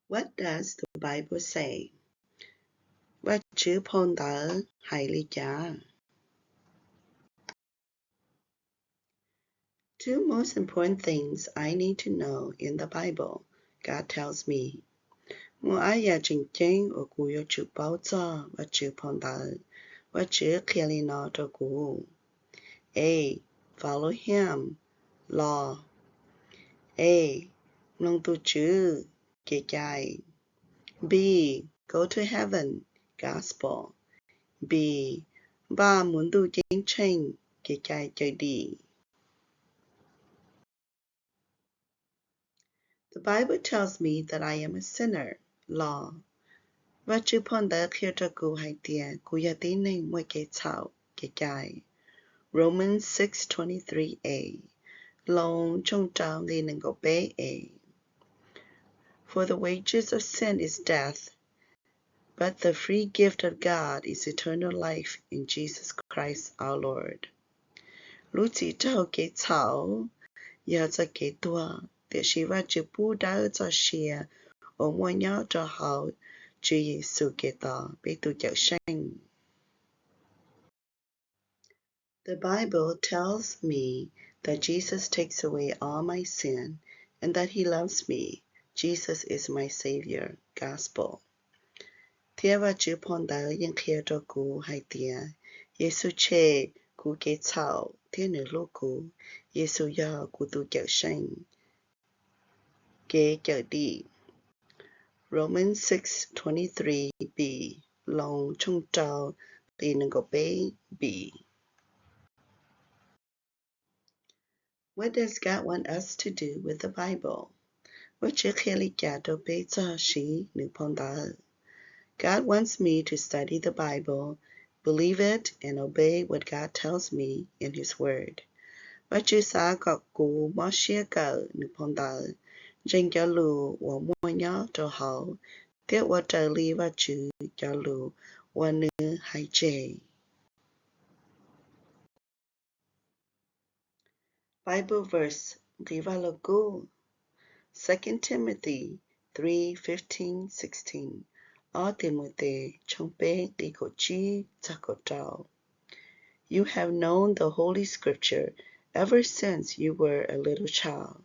What does the Bible say? Vajtswv phau ntawv hais li cas? Two most important things I need to know in the Bible, God tells me. Muaj ob yam tseem ceeb uas kuv yuav tsum paub txog Vajtswv phau ntawv. Vajtswv qhia li no rau kuv: A, follow him, law. A, mloog tus Tswv, kev cai. B, go to heaven, gospel. B, npaj mus ntuj ceeb tsheej, kev cai cawm dim. The Bible tells me that I am a sinner, law. Vajtswv phau ntawv qhia rau kuv hais tias kuv yog tib neeg muaj kev txhaum, kev cai. Romans six twenty-three a, Loos tshooj rau nqe nees nkaum peb a. For the wages of sin is death, but the free gift of God is eternal life in Jesus Christ our Lord. Lub txim raug kev txhaum yog txoj kev tuag, tiam sis Vajtswv pub dawb txoj sia uas muaj nyob rau hauv Tswv Yexus Khetos peb tus Cawmseej. The Bible tells me that Jesus takes away all my sin and that he loves me. Jesus is my Savior. Gospel. Thiab Vajtswv phau ntawv yeej qhia rau kuv hais tias Yexus tshem kuv kev txhaum thiab nws hlub kuv. Yexus yog kuv tus Cawmseej. Kev cawm dim. Romans six twenty-three b, Loos tshooj rau nqe nees nkaum peb b. What does God want us to do with the Bible? Vajtswv qhia li cas rau peb txog siv nws phau ntawv? God wants me to study the Bible, believe it, and obey what God tells me in His Word. Vajtswv xav kom kuv mob siab kawm nws phau ntawv, ntseeg cov lus uas muaj nyob rau hauv, thiab ua raws li Vajtswv cov lus uas nws hais tseg. Bible verse, nqe Vaj Lug Kub: Second Timothy three fifteen, sixteen, Ob Timautes tshooj peb nqe kaum tsib txog kaum rau. You have known the Holy Scripture ever since you were a little child.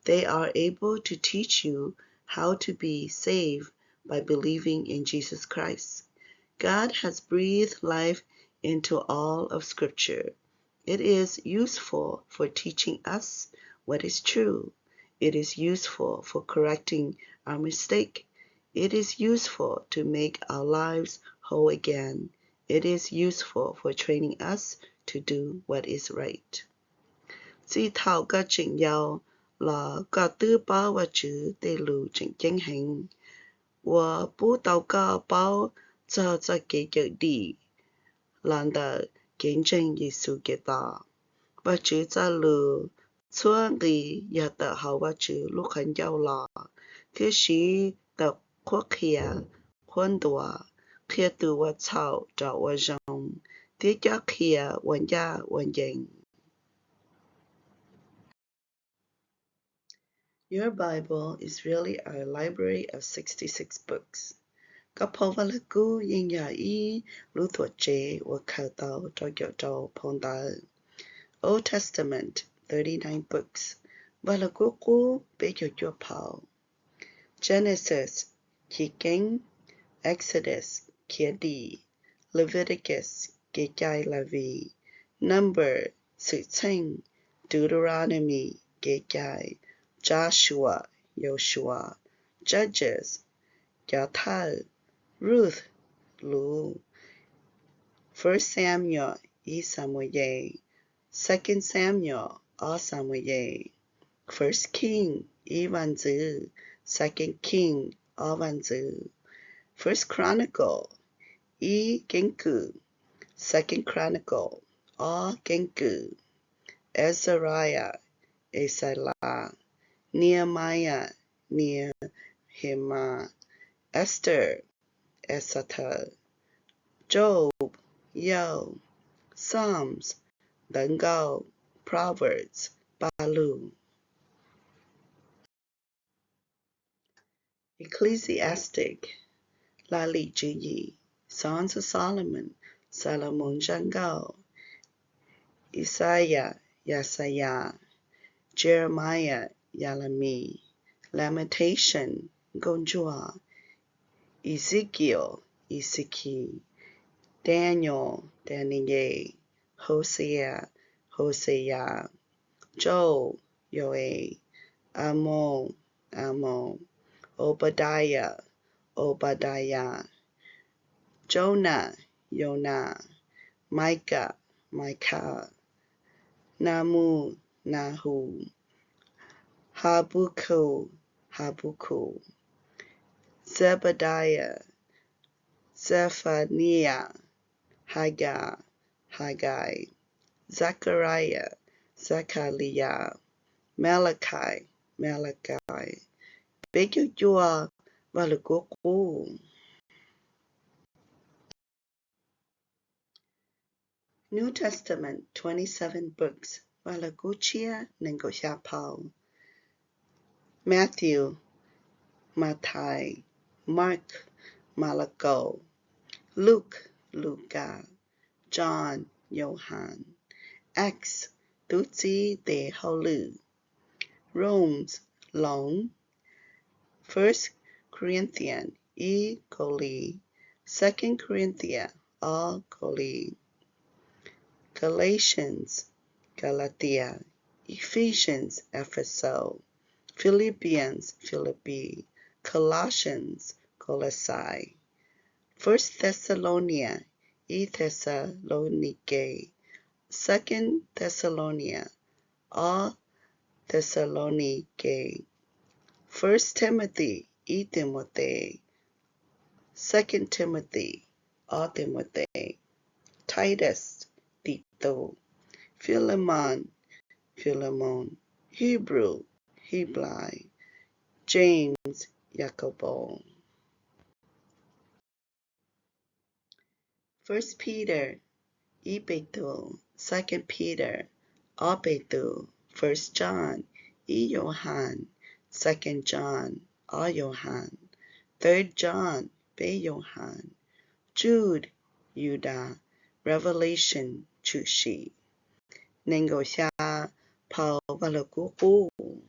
They are able to teach you how to be saved by believing in Jesus Christ. God has breathed life into all of Scripture. It is useful for teaching us what is true. It is useful for correcting our mistake. It is useful to make our lives whole again. It is useful for training us to do what is right. Txij thaum koj tseem yau los koj twb paub Vajtswv tej lus tseem ceeb heev, uas pub tau koj paub txog txoj kev cawm dim los ntawm kev ntseeg Yexus Khetos. Vajtswv txoj lus txhua nqi yog tawm hauv Vajtswv lub qhov ncauj los, thiab siv tau qhuab qhia, qhuab ntuas, qhia tus ua txhaum rov ua zoo, thiab cob qhia ua ncaj ua ncees. Your Bible is really a library of sixty-six books. Koj phau Vaj Lug Kub yeej yog ib lub tuam tsev uas khaws tau rau caum rau phau ntawv. Old Testament, thirty-nine books. Vaj Lug Kub Qub, peb caug cuaj phau. Genesis, Chiv Keeb. Exodus, Khiav Dim. Leviticus, Kev Cai Levis. Number, Xwmtxheej. Deuteronomy, Kev Cai. Joshua, Yausuas. Judges, Cov Thawj. Ruth, Luv. First Samuel, Ib Xamuyees. Second Samuel, Ob Xamuyees. First King, Ib Vaj Ntxwv. Second King, Ob Vaj Ntxwv. First Chronicle, Ib Keeb Kwm. Second Chronicle, Ob Keeb Kwm. Azariah, Exalas. Nehemiah, Nehemias. Esther, Esther. Job, Yauj. Psalms, Ntawv Nkauj. Proverbs, Paj Lug. Ecclesiastes, Laj Lim Tswv Yim. Songs of Solomon, Xalumoos Zaj Nkauj. Isaiah, Yaxayas. Jeremiah, Yalamias. Lamentation, Nkauj Ntsuag. Ezekiel, Esekis. Daniel, Daniyees. Hosea, Hoseyas. Joel, Yoees. Amoz, Amoos. Obadiah, Obadayas. Jonah, Yonas. Micah, Maikhas. Namus, Nahus. Habakkuk, Habakus. Zebadiah, Zephaniah. Haggai, Haggais. Zechariah, Zechalias. Malachi, Malakias. Peb caug cuaj, Vaj Lug Kub Qub. New Testament, twenty-seven books, Vaj Lug Kub Tshiab nees nkaum xya phau. Matthew, Mathais. Mark, Malakaus. Luke, Lukas. John, Yauhas. Acts, Tub Txib Tes Hauj Lwm. Romans, Loos. First Corinthians, ib Kaus Lim. Second Corinthians, ob Kaus Lim. Galatians, Kalatias. Ephesians, Ephesos. Philippians, Philippis. Colossians, Kolosais. First Thessalonians, ib Thexalaunikes. Second Thessalonians, ob Thexalaunikes. First Timothy, ib Timothes. Second Timothy, ob Timothes. Titus, Titus. Philemon, Philemon. Hebrews, Hiblais. James, Yakaunpaus. First Peter, ib Petus. Second Peter, ob Petus. First John, ib Yauhas. Second John, ob Yauhas. Third John, peb Yauhas. Jude, Yudas. Revelation, Tshwm Sim. Nees nkaum xya phau Vaj Lug Kub Qub.